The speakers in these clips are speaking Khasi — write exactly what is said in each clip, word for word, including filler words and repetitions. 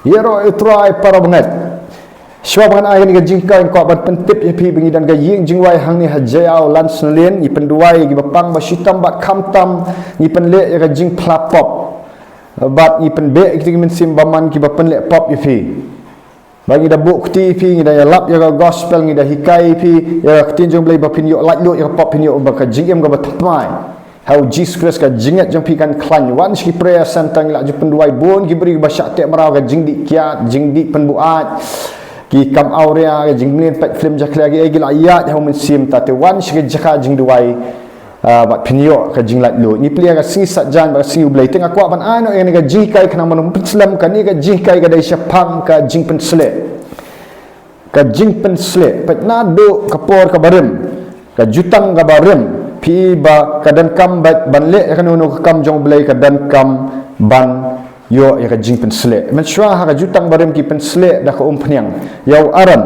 Ïaroh ïa U Trai para bangeit. Shuwa ba ngan ai kane ka jinghikai, nga kwah ban pyntip ïa phi ba ngi don ka ïing jingduwai hangne ha Jaïaw Lansonalane. Ngi pynduwai ïa kiba pang ba shitom bad khamtam ngi pynleh ïa ka jingphla pop. Bad ngi pynbeh ïa kita ki mynsiem bymman kiba pynleh pop ïa phi. Ba ngi da buh kti ïa phi, ngi da ïalap ïa ka gospel, ngi da hikai ïa phi ïa ka ktien jong U Blei ba phin ïoh laitluid ïa ka pop, phin ïoh ba ka jingim kaba thymmai. Ha U Jisu Khrist ka jingngeit jong phi kan khlaiñ. Wan sha ki prayer center, ngi la ju pynduwai bun ki briew ba shah teh mraw, ka jingdih kiad, jingdih pynbuaid, ki kam awria, ka jingmlien peit film jakhlia, ki ei ki la ïaid ha U Mynsiem. Te wan sha ka jaka jingduwai, ah, bad phin ïoh ka jinglaitluid. Ngi plie ïa ka sngi Saitjaiñ bad ka sngi U Blei. Te nga kwah ban ai noh ïa kane ka jinghikai khnang ba ngin pynslem. Kane ka jinghikai ka dei shaphang ka jingpynsleh. Ka jingpynsleh. Peit naduh ka por kaba rim, ka jutang kaba rim, phi i ba ka donkam beit ban leh ïa kano kano ka kam jong U Blei, ka donkam ban ïoh ïa ka jingpynsleh. Mynshuwa ha ka jutang ba rim ki pynsleh da ka umphniang ïa u Aaron.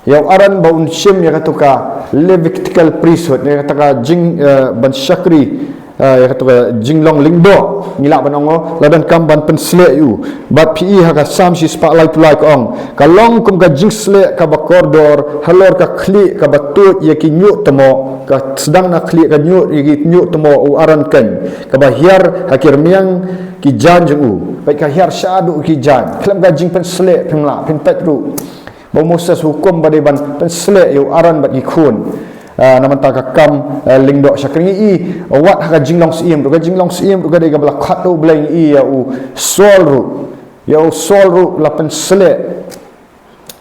Ïa u Aaron ba un shim ïa kato ka Levitical priesthood, ïa kato ka jing, eh, ban shakri, eh, ïa kato ka jinglong lyngdoh. Ngi lah ban ong, la donkam ban pynsleh ïa u. Bad phi i ha ka Salm shispah laiphew lai ka ong, ka long kum ka jingsleh kaba kordor halor ka khlieh kaba tuid ïa ki ñiuhtmoh, ka sdang na khlieh ka ñiuh ïa ki ñiuhtmoh u Aaron keiñ, kaba hiar ha ki rmiang ki jaiñ jong u. Peit, ka hiar shaduh ki jaiñ. Khlem ka jingpynsleh, phim lah, phin peit ruh ba u Moses hukum ba dei ban pynsleh ïa u Aaron bad ki khun. Ah, na bynta ka kam, ah, lyngdoh shakri. Ngi i, wat ha ka jinglong syiem ruh, ka jinglong syiem ruh ka dei kaba la khot da U Blei. Ngi i ïa u Saul ruh, ïa u Saul ruh la pynsleh,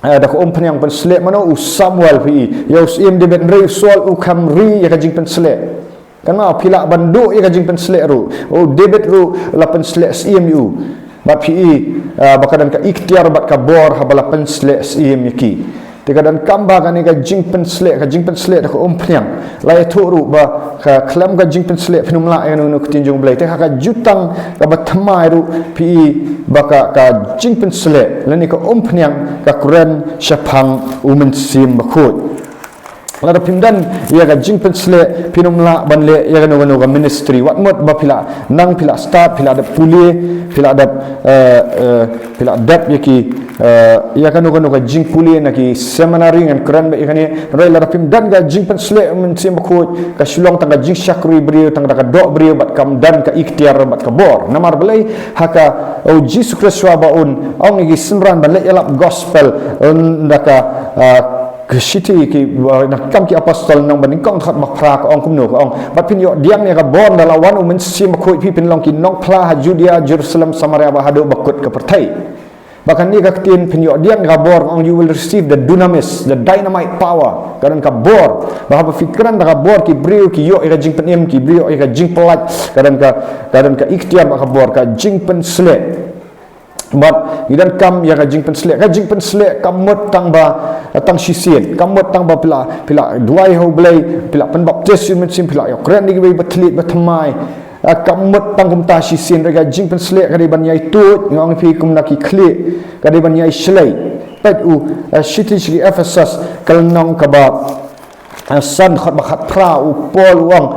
ah, da ka umphniang. Pynsleh mano? U Samuel, phi i. Ïa u syiem David, hynrei u Saul u kham ri ïa ka jingpynsleh. Kane phi lah ban duh ïa ka jingpynsleh ruh. U David ruh la pynsleh syiem ïa u. Bad phi i, ah, ba ka don ka iktiar bad ka bor haba la pynsleh syiem ïa ki. Te ka donkam ba kane ka jingpynsleh, ka jingpynsleh da ka umphniang. La ïathuh ruh ba ka khlem ka jingpynsleh phin ym lah ïa kano kano ka ktien jong U Blei. Te ha ka jutang kaba thymmai ruh phi i ba ka, ka jingpynsleh lane ka umphniang ka kren shaphang U Mynsiem Bakhuid. Lada phim don ïa ka jingpynsleh, phin ym lah ban leh ïa kano kano ka ministry. Wat mut ba phi la nang, phi la stad, phi la dep pule, phi la dep, eh, eh, phi la dep ïa ki, eh, ïa kano kano ka jingpule na ki seminary, ngan kren beit ïa kane. Hynrei lada phim don ka jingpynsleh U Mynsiem Bakhuid, ka shu long tang ka jingshakri briew, tang da ka doh briew, bad kam don ka iktiar bad ka bor. Namar balei? Ha ka, oh, U Jisu Khrist shuwa ba un ong ïa ki synran ban leit ïalap gospel, un da ka, eh, ka shithi ki, uh, na ki Kam ki Apostol lynnong ba nyngkong dkhot ba phra ka ong kumno, ka ong, bad phin ïoh pdiang ïa ka bor ynda la wan U Mynsiem Bakhuid ïa phi, phin long ki nongphla ha Judia, Jerusalem, Samaria bad haduh ba kut ka pyrthei. Bad kane ka ktien phin ïoh pdiang ïa ka bor, ka ong, you will receive the dunamis, the dynamite power. Ka don ka bor. Bad haba phi kren da ka bor, ki briew ki ïoh ïa ka jingpynim, ki briew ïoh ïa ka jingpyllait, ka don ka, ka don ka iktiar bad ka bor, ka jingpynsleh. Bad ngi donkam ïa ka jingpynsleh. Ka jingpynsleh kam mut tang ba, tang shisien. Kam mut tang ba phi la, phi la duwai ha U Blei, phi la pynbaptis ïa U Mynsiem, phi la ïoh kren ïa kiwei ba thylliej ba thymmai. Ah, kam mut tang kumta shisien. Hynrei ka jingpynsleh ka dei ban ïai tuid, nga ong ïa phi, kum na ki khlieh, ka dei ban ïai shlei. Peit u, ah, shithi sha ki Ephesus, ka lynnong kaba, ah, san, dkhot ba khatphra, u Paul u ong,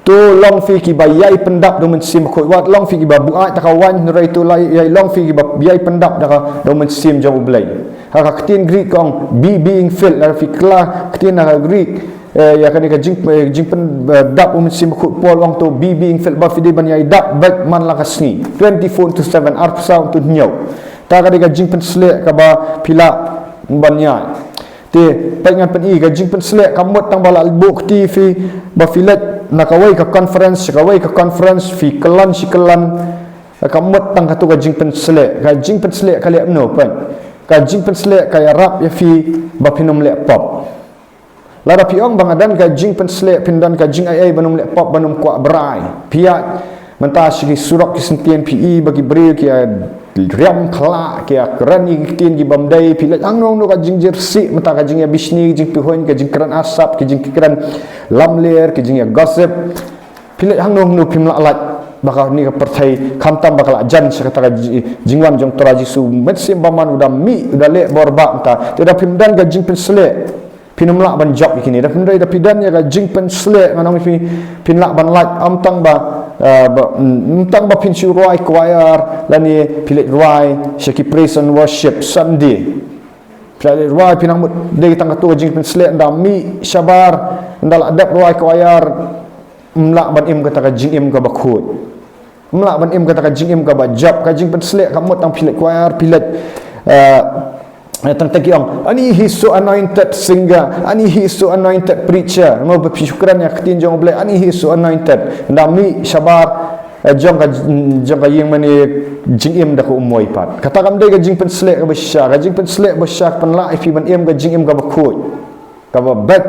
to long phi kiba ïai pyndap da U Mynsiem Bakhuid. Wat long phi kiba buaid da ka waiñ, hynrei to la ïai long phi kiba ïai pyndap da ka, da U Mynsiem jong U Blei. Ha ka ktien Greek ka ong, be being filled. Lada phi kylla ktien na ka Greek, eh, ïa kane ka jing, eh, jingpyn, eh, dap U Mynsiem Bakhuid, Paul u ong to be being filled, ba phi dei ban ïai dap beit man la ka sngi. Twenty-four into seven, arphew saw into hynñiew. Ta ka dei ka jingpynsleh kaba phi lah ban ïai. Te, peit ngan pyni, ka jingpynsleh kam mut tang ba la buh kti ïa phi ba phi leit na kawei ka conference, kawei ka conference, phi kyllon shi kyllon. Kam mut tang kato ka jingpynsleh. Ka jingpynsleh ka leh kumno, peit. Ka jingpynsleh ka ïarap ïa phi ba phin ym leh pop. Lada phi ong ba nga don ka jingpynsleh, phin don ka jingaiei ban ym leh pop, ban ym kwah brai. Phi ïaid mynta sha ki surok ki syntien, phi i ba ki briew ki, eh, riam khlah, ki ïakren ïa ki ktien ki bym dei, phi leit hangno hangno, ka jingjyrsieh, mynta ka jingïabishni, ka jingpihuiñ, ka jingkren asap, ka jingkren lamler, ka jingïagossip. Phi leit hangno hangno, phim lah lait ba kane ka pyrthei, khamtam ba ka la jan sha kata ka ji-, jingwan jong U Trai Jisu. Mynsiem Bakhuid u da mih, u da leh bor ba mynta. Te lada phim don ka jingpynsleh, phin ym lah ban jop ïa kine. Lada phi don ïa ka jingpynsleh, ngan ong ïa phi, phin lah ban lait, ym tang ba Ah, ba, mm, tang ba phin shu rwai choir, lane phi leit rwai sha ki praise and worship Sunday. Phi leit rwai, phi nang mut dei tang katto ka jingpynsleh, ynda mih shabar, ynda la dep rwai choir, ym lah ban im kata ka jingim kaba khuid. Ym lah ban im kata ka jingim kaba jop. Ka jingpynsleh kam mut tang phi leit choir, phi leit, ah, tang tang ki ong, "Ani hi so anointed singer, ani hi so anointed preacher." Mo ba phi shu kren ïa ka ktien jong U Blei, "Ani hi so anointed." Ynda mih shabar, eh, jong ka, jong ka ïing mane, jingim da ka umwei pat. Kata kam dei ka jingpynsleh kaba shisha. Ka jingpynsleh ba shisha ka pynlah ïa phi ban im ka jingim kaba khuid, kaba beit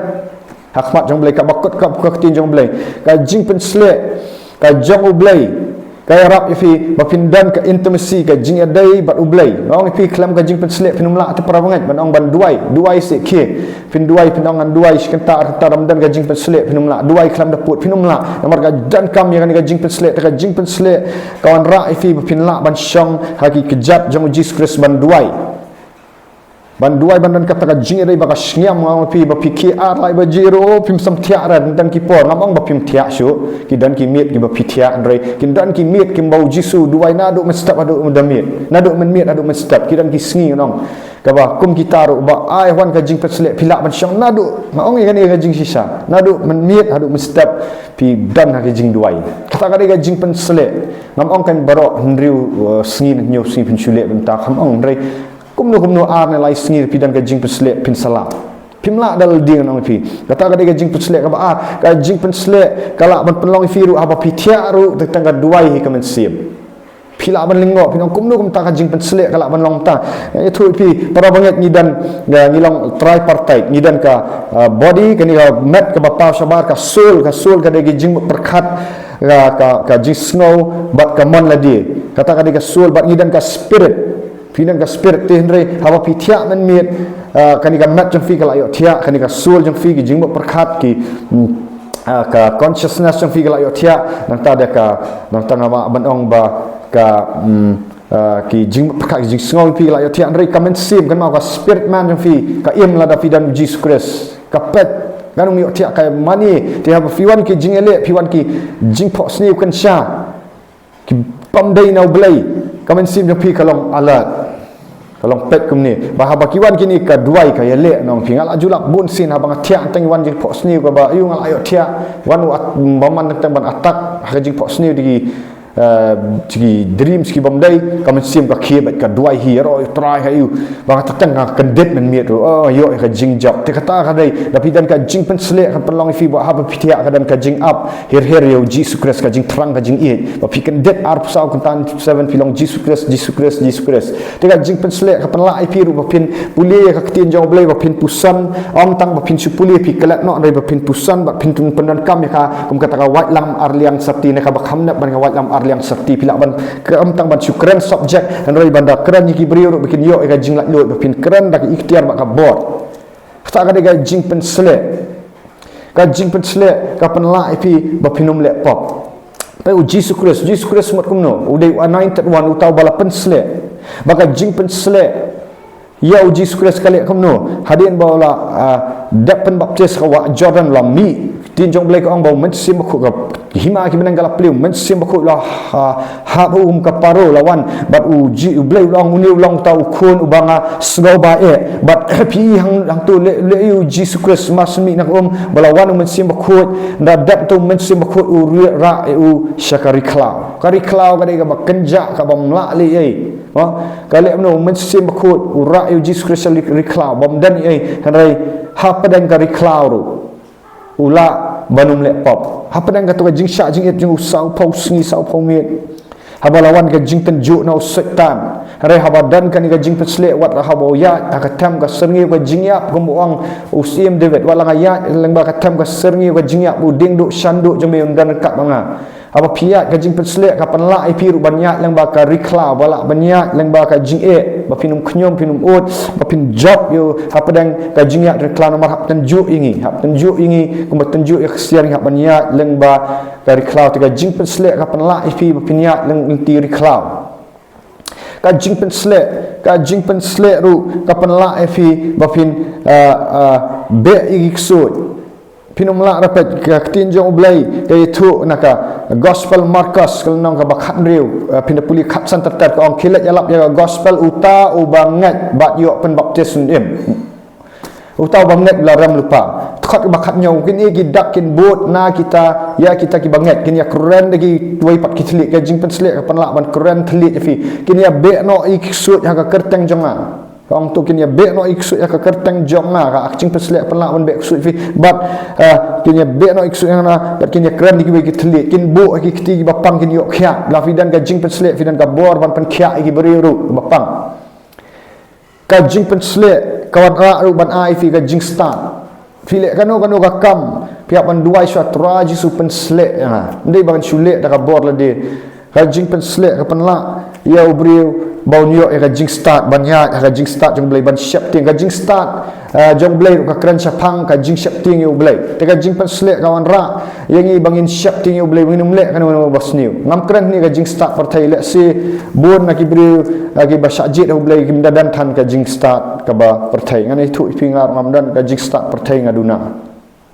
ha khmat jong U Blei, kaba kot ka, ka ktien jong U Blei. Ka jingpynsleh ka jong U Blei ka ïarap ïa phi ba phin don ka intimacy, ka jingïadei bad U Blei. Nga ong ïa phi, khlem ka jingpynsleh phin ym lah te para bangeit, ban ong ban duwai, duwai seh khie. Phin duwai, phin ong ngan duwai shi kynta ar kynta, ym don ka jingpynsleh phin ym lah. Duwai khlem da pud phin ym lah. Namar ka donkam ïa kane ka jingpynsleh, te ka jingpynsleh ka wanrah ïa phi ba phin lah ban shong ha ki kjat jong U Jisu Khrist ban duwai. Ban duwai, ban don kata ka jingïadei ba ka shngiam. Nga ong ïa phi, ba phi khie ar lai baje ruh phim sam thiah re, don ki por, ngam ong ba phim thiah shuh. Ki don ki miet kiba phi thiah, hynrei ki don ki miet kiba U Jisu duwai naduh mynstep haduh mynmiet, naduh mynmiet haduh mynstep. Ki don ki sngi, ngan ong, kaba kum kita ruh ba ai wan ka jingpynsleh, phi lah ban shong naduh, nga ong ïa kane ka jingshisha, naduh mynmiet haduh mynstep phi don ha ka jingduwai. Kata ka dei ka jingpynsleh. Ngam ong kan baroh hynriew, uh, sngi, hynñiew sngi phin shu leh bynta, kam ong, hynrei kumno kumno ar ne lai sngi phi don ka jingpynsleh, phin sa lap. Phim lah da lade, ngan ong ïa phi. Kata ka dei ka jingpynsleh kaba ar. Ka jingpynsleh ka lah ban pynlong ïa phi ruh haba phi thiah ruh, tang tang ka duwai hi ka mynsiem. Phi lah ban lyngngoh, phin ong kumno kumta ka jingpynsleh ka lah ban long kumta. Nga ïathuh ïa phi, para bangeit, ngi don, eh, ngi long tripartite, ngi don ka, eh, body, kane ka met kaba paw shabar, ka soul, ka soul ka dei ka jingmut pyrkhat, ka, ka, ka jingsngew bad ka mon lade. Kata ka dei ka soul. Bad ngi don ka spirit. Phi don ka spirit te, hynrei haba phi thiah mynmiet, ah, kane ka met jong phi ka la ïoh thiah, kane ka soul jong phi, ki jingmut pyrkhat, ki, mm, ah, ka consciousness jong phi ka la ïoh thiah. Nangta da ka, nangta nga mut ban ong ba ka, mm, ah, ki jingmut pyrkhat, ki jingsngew jong phi ka la ïoh thiah, hynrei ka mynsiem, kan mut ka spirit man jong phi ka im lada phi don U Jisu Khrist. Ka peit, kan ym ïoh thiah, ka mane. Te haba phi wan ki jingïaleh, phi wan ki jingphohsniew kynsha, ki bym dei na U Blei, ka mynsiem jong phi ka long alert, ka long peit kumne. Ba haba ki wan kine ka duwai, ka ïaleh, ngan ong ïa phi. Nga la ju lap bun sien, haba nga thiah, tang wan jingphohsniew kaba, aïu, nga la ïoh thiah. Wan u at-, bymman, tang ban attack ha ka jingphohsniew da ki, eh, ki dreams ki bym dei, ka mynsiem ka khie beit, ka duwai hi, ïaroh ïa U Trai, aïu. Ba nga tang nga kyndit mynmiet ruh, oh, ïoh ïa ka jingjop. Te kata ka dei, da phi don ka jingpynsleh, kan pynlong ïa phi ba haba phi thiah ka don ka jingap her her ïa U Jisu Khrist, ka jingthrang, ka jingïeit. Ba phi kyndit arphew saw kynta, seven, phi long, "Jisu Khrist, Jisu Khrist, Jisu Khrist." Te ka jingpynsleh ka pynlah ïa phi ruh ba phin pule ïa ka ktien jong U Blei, ba phin puson, ym tang ba phin shu pule, phi klet noh, hynrei ba phin puson, ba phin pyndonkam ïa ka, kum kata ka waitlam arliang syrti, ne kaba kham nep ban ka waitlam arliang syrti. Phi lah ban, ym tang ban shu kren subject, hynrei ban da kren ïa ki briew ruh ba kin ïoh ïa ka jinglaitluid, ba phin kren da ka iktiar bad ka bor. Kata ka dei ka jingpynsleh. Ka jingpynsleh ka pynlah ïa phi ba phin ym leh pop. Peit U Jisu Khrist, U Jisu Khrist mut kumno, u dei u anointed one, uta uba la pynsleh. Ba ka jingpynsleh ïa U Jisu Khrist ka leh kumno? Hadien ba u la, ah, dep pynbaptis ha ka wah Jordan, la mih. Ktien jong U Blei ka ong ba U Mynsiem Bakhuid, ka hima ki bneng ka la plie, U Mynsiem Bakhuid la, ah, hap ha u kum ka paro, la wan bad U Ji-, U Blei u la ong, une u long uta u khun uba nga sngewbha eh. Bad phi hang, hangto leh, leh ïa U Jisu Khrist mar shu mih na ka um, ba la wan U Mynsiem Bakhuid, da dep to U Mynsiem Bakhuid u rah ïa u sha ka ri khlaw. Ka ri khlaw ka dei kaba kynjah, kabym lah leh ei. Ha? Ka leh kumno? U Mynsiem Bakhuid u rah ïa U Jisu Khrist sha ri khlaw, bym don ei. Hynrei hapdeng ka ri khlaw ruh u lah ban ym leh pop. Hapdeng kato ka jingshah jingit jong u sawphew sngi sawphew miet, haba la wan ka jingtynjuh na u Soitan. Hynrei haba don kane ka jingpynsleh, wat la haba u ïaid ha ka them ka syrngiew ka jingïap, kumba ong u Syiem David, wat la nga ïaid lyngba ka them ka syrngiew ka jingïap, u dieng duh shan duh jong me un don ryngkat bad nga. Haba phi ïaid, ka jingpynsleh ka pynlah ïa phi ruh ban ïaid lyngba ka ri khlaw, ba lah ban ïaid lyngba ka jingeh, ba phin ym khñium, phin ym ud, ba phin jop ïa u hapdeng ka jingïaid ri khlaw, namar hap tynjuh ïa ngi, hap tynjuh ïa ngi, kumba tynjuh ïa ka ksiar, ngi hap ban ïaid lyngba ka ri khlaw. Te ka jingpynsleh ka pynlah ïa phi ba phin ïaid lyng-, lynti ri khlaw. Ka jingpynsleh, ka jingpynsleh ruh ka pynlah ïa phi ba phin, ah, ah, beh ïa ki ksuid. Phin ym lah, peit ka ktien jong U Blei ka ïathuh na ka, Gospel Markos, ka lynnong kaba khathynriew, eh, phin da pule khatsan ter ter, ka ong, khie leit ïalap ïa ka gospel, uta uba ngeit bad ïoh pynbaptis un im. Uta uba ngeit ba la rem lypa. Dkhot kaba khathynñiew, kine ki dak kin bud na kita, ïa kita kiba ngeit, kin ïakren da kiwei pat ki thylliej, ka jingpynsleh ka pynlah ban kren thylliej ïa phi. Kin ïabeh noh ïa ki ksuid ha ka kyrteng jong nga. Ka ong to, kin ïabeh noh ïa ki ksuid ha ka kyrteng jong nga, ka jingpynsleh ka pynlah ban beh ksuid ïa phi. Bad, eh, kin ïabeh noh ïa ki ksuid ha nga, bad kin ïakren da kiwei ki thylliej. Kin buh ïa ki kti kiba pang kin ïoh khiah. Lada phi don ka jingpynsleh, phi don ka bor ban pynkhiah ïa ki briew ruh ba pang. Ka jingpynsleh ka wanrah ruh ban ai ïa phi ka jingstad. Phi leh kano kano ka kam, phi hap ban duwai shuwa, Trai Jisu, pynsleh ïa nga. Ym dei ba ngan shu leh da ka bor lade. Ka jingpynsleh ka pynlah ïa u briew ba un ïoh ïa ka jingstad, ban ïaid ha ka jingstad jong U Blei, ban sheptieng. Ka jingstad, eh, jong U Blei ruh ka kren shaphang ka jingsheptieng ïa U Blei. Te ka jingpynsleh ka wanrah ïa ngi ba ngin sheptieng ïa U Blei, ba ngin ym leh kano kano ba sniew. Ngam kren hangne ka jingstad pyrthei, lehse bun na ki briew, eh, kiba shah jied ha U Blei kim da don than ka jingstad kaba pyrthei. Ngan ïathuh ïa phi, nga ruh ngam don ka jingstad pyrthei, nga duna.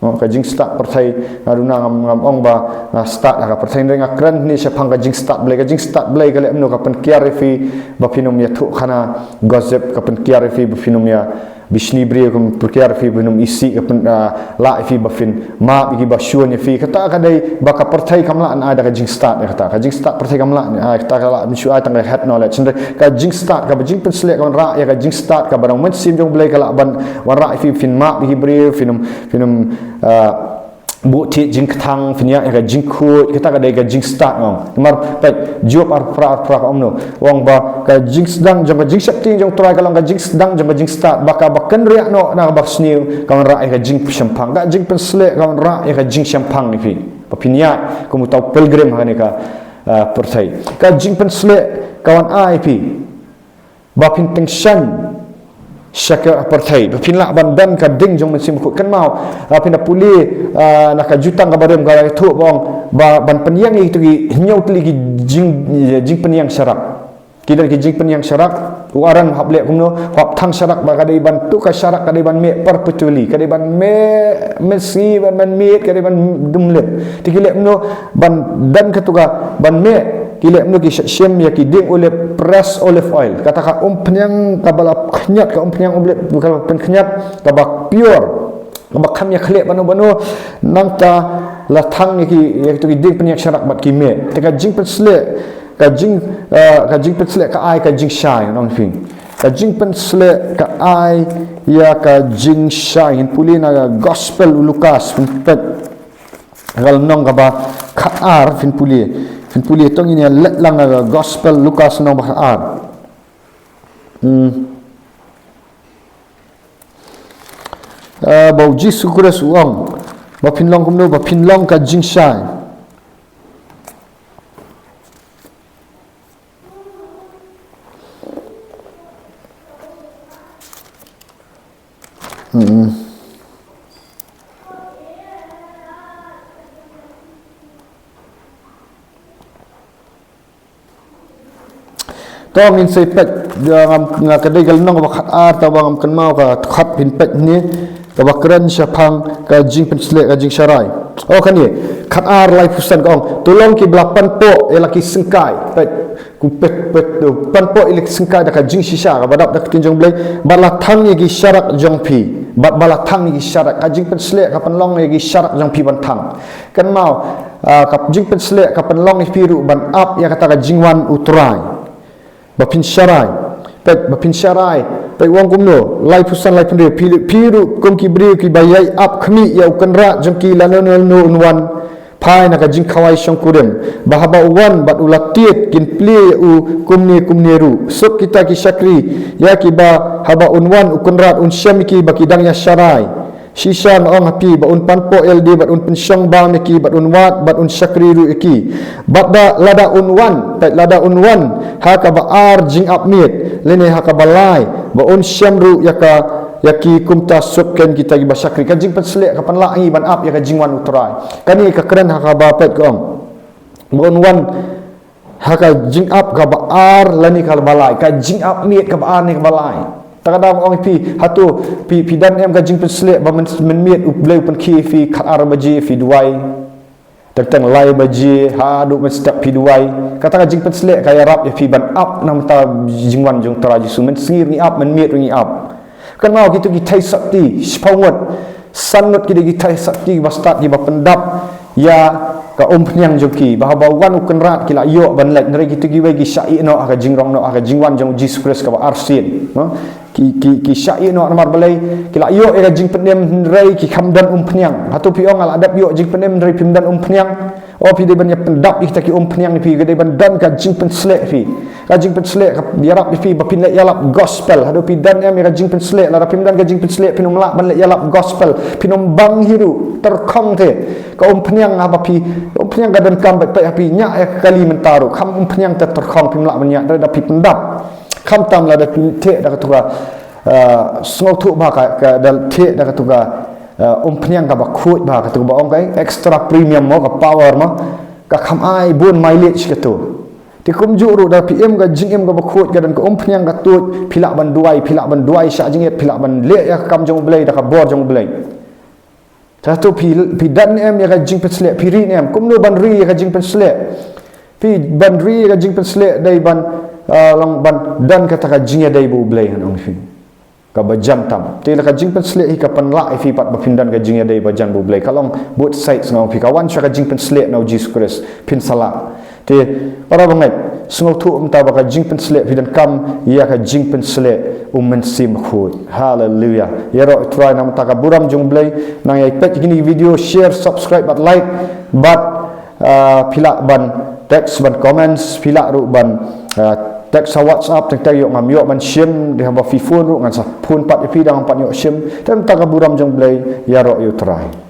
Oh, ka jingstad pyrthei, nga duna, ngam, ngam ong ba nga stad ha ka pyrthei, hynrei nga kren hangne shaphang ka jingstad Blei. Ka jingstad Blei ka leh kumno? Ka pynkiar ïa phi ba phin ym ïathuhkhana, gossip, ka pynkiar ïa phi ba phin ym ïa bishni briew, ka pynkiar ïa phi ba phin ym isih, ka pyn, ah, lah ïa phi ba phin map ïa kiba shun ïa phi. Kata ka dei ba ka pyrthei kam lah ban ai da ka jingstad ïa kata. Ka jingstad pyrthei kam lah ban ai, kata ka lah ban shu ai tang ka head knowledge. Hynrei ka jingstad, kaba jingpynsleh ka wanrah ïa ka jingstad kaba na U Mynsiem jong U Blei, ka lah ban wanrah ïa phi ba phin map ïa ki briew, phin ym, phin ym, ah, buh thied jingkthang, phin ïaid ha ka jingkhuid. Kata ka dei ka jingstad, ong. Namar peit, Job arphew phra arphew phra ka ong kumno? Ong ba ka jingsdang jong ka jingsheptieng jong U Trai ka long ka jingsdang jong ka jingstad, bad kaba kynriah noh na kaba sniew ka wanrah ïa ka jingshemphang. Ka jingpynsleh ka wanrah ïa ka jingshemphang ïa phi, ba phin ïaid kum uta u pilgrim ha kane ka, ah, pyrthei. Ka jingpynsleh ka wan ai ïa phi ba phin tyngshaiñ sha ka pyrthei, ba phin lah ban don ka ding jong U Mynsiem Bakhuid. Kynmaw, ah, phin da pule, ah, na ka Jutang kaba Rim, ka la ïathuh ba ong ba ban pynïeng ïa kito ki hynñiew tylli ki jing, jingpynïeng sharak. Ki don ki jingpynïeng sharak, u Aaron u hap leh kumno? U hap thang sharak, ba ka dei ban, to ka sharak ka dei ban mih perpetually, ka dei ban mih mynsngi, ban, ban miet, ka dei ban ym lip. Te ki leh kumno ban don kato ka ban mih? Ki leh kumno? Ki shim ïa ki dieng olib, pressed olive oil. Kata ka umphniang kaba la khñiot, ka umphniang olib kaba pynkhñiot, kaba pure, kaba kham ïakhleh bano bano, nangta la thang ïa ki, ïa kito ki dieng pynïeng sharak bad ki mih. Te ka jingpynsleh, ka jing, eh, ka jingpynsleh ka ai ka jingshai, ngan ong ïa phi. Ka jingpynsleh ka ai ïa ka jingshai. Ngin pule na ka Gospel u Lukas, phin peit ka lynnong kaba khatar, phin pule. Phin pule, to ngin ïa leit lang na ka Gospel Lukas lynnong ba khatar. Hmm. Ah, ba U Jisu Khrist u ong ba phin long kumno? Ba phin long ka jingshai. Hmm. To ngin sa peit, ïa, ngam, nga, ka dei ka lynnong ba khatar, tangba ngam kynmaw ka dkhot, phin peit hangne, kaba kren shaphang ka jingpynsleh ka jingsharai. Oh, kane, khatar laiphew san ka ong, to long kiba la panpoh ïa la ki syngkai. Peit, ku peit, peit, to panpoh ïa la ki syngkai da ka jingshisha, kaba dap da ka ktien jong U Blei, bad la thang ïa ki sharak jong phi, bad ba la thang ïa ki sharak, ka jingpynsleh ka pynlong ïa ki sharak jong phi ban thang. Kynmaw, ah, ka jingpynsleh ka pynlong ïa phi ruh ban ap ïa kata ka jingwan U Trai. Ba phin sharai. Peit, ba phin sharai. Peit, u ong kumno? Laiphew san, laiphew hynriew. Phi, phi ruh kum ki briew kiba ïai ap khmih ïa u kynrad jong ki lano lano un wan phai na ka jingkhawai shongkurim. Ba haba u wan bad u la tied, kin plie ïa u kumne kumne ruh. Suk kita ki shakri ïa kiba haba un wan u kynrad un shem ïa ki ba ki dang ïa sharai. Shisha nga ong ha phi ba un panpoh ïa lade bad un pynshong bam ïa ki bad un wad bad un shakri ruh ïa ki. Bad da lada un wan, peit, lada un wan ha kaba ar jingap miet, lane ha kaba lai, ba un shem ruh ïa ka, ïa ki kumta suk kein kita kiba shakri. Ka jingpynsleh ka pynlah ngi ban ap ïa ka jingwan U Trai. Kane ka kren ha kaba, peit, ka ong ba un wan ha ka jingap kaba ar lane kaba lai, ka jingap miet kaba ar ne kaba lai. Ta ka daw nga ong ïa phi, hato phi, phi don em ka jingpynsleh ba myn, mynmiet U Blei u pynkhie ïa phi khatar baje phi duwai? Teng teng lai baje haduh mynstep phi duwai. Kata ka jingpynsleh ka ïarap ïa phi ban ap namar ka jingwan jong Trai Jisu. Mynsngi ngi ap, mynmiet ngi ap. Kynmaw kito ki thei sakti, shiphew ngut, san ngut ki dei ki thei sakti ba stad kiba pyndap ïa ka umphniang jong ki. Ba haba wan u Kynrad ki la ïoh ban leit, hynrei kito kiwei ki shah ïeh noh ha ka jingrong noh ha ka jingwan jong Jisu Khrist kaba arsien. No? Ki, ki, ki shah ïeh noh namar balei, ki la ïoh ïa ka jingpynim hynrei ki kham don umphniang. Hato phi ong nga la dep ïoh jingpynim hynrei phim don umphniang? O phi dei ban ïa pyndap ïa kita ki umphniang phi, ka dei ban don ka jingpynsleh phi. Ka jingpynsleh ka ïarap ïa phi ba phin leh ïalap gospel. Haduh phi don em ïa ka jingpynsleh, lada phim don ka jingpynsleh phin ym lah ban leh ïalap gospel. Phin ym bang hi ruh, tyrkhong te. Ka umphniang haba phi, umphniang ka donkam bad phi ïa phi ñiah ïa ka kali mynta ruh. Kham umphniang te tyrkhong phim lah ban ñiah, hynrei da phi pyndap. Khamtam lada phi thied da katu ka, uh, sngewthuh ba ka, ka da thied da katu ka, uh, umphniang kaba khuid ba katu ba ong kai extra premium mo, ka power mo, ka kham ai bun mileage katu. Te kumjuh ruh da phi im ka jingim kaba khuid, ka don ka umphniang ka tuid, phi lah ban duwai, phi lah ban duwai shah jingit, phi lah ban leh ïa ka kam jong U Blei da ka bor jong U Blei. Te hato phi, phi don em ïa ka jingpynsleh, phi ri em, kumno ban ri ïa ka jingpynsleh? Phi ban ri ïa ka jingpynsleh dei ban, uh, long ban don kata ka jingïadei bad U Blei, ngan ong phi. Kaba jan tam. Te la ka jingpynsleh hi ka pynlah ïa phi pat ba phin don ka jingïadei ba jan bad U Blei. Ka long both sides, ngan ong phi, ka wan sha ka jingpynsleh na U Jisu Khrist, phin sa lah. Te para bangeit, sngewthuh mynta ba ka jingpynsleh phi donkam ïa ka jingpynsleh U Mynsiem Bakhuid. Haleluia. Ïaroh ïa U Trai namar ka burom jong U Blei. Nang ïa peit kine video, share, subscribe bad like bad, uh, phi lah ban text, ban comments, phi lah ruh ban, uh, text ha WhatsApp, teng teng ïoh ngam ïoh ban shim, dei haba phi phone ruh ngan sa phone pat ïa phi, da ngam pat ïoh shim. Te mynta ka burom jong U Blei, ïaroh ïa U Trai.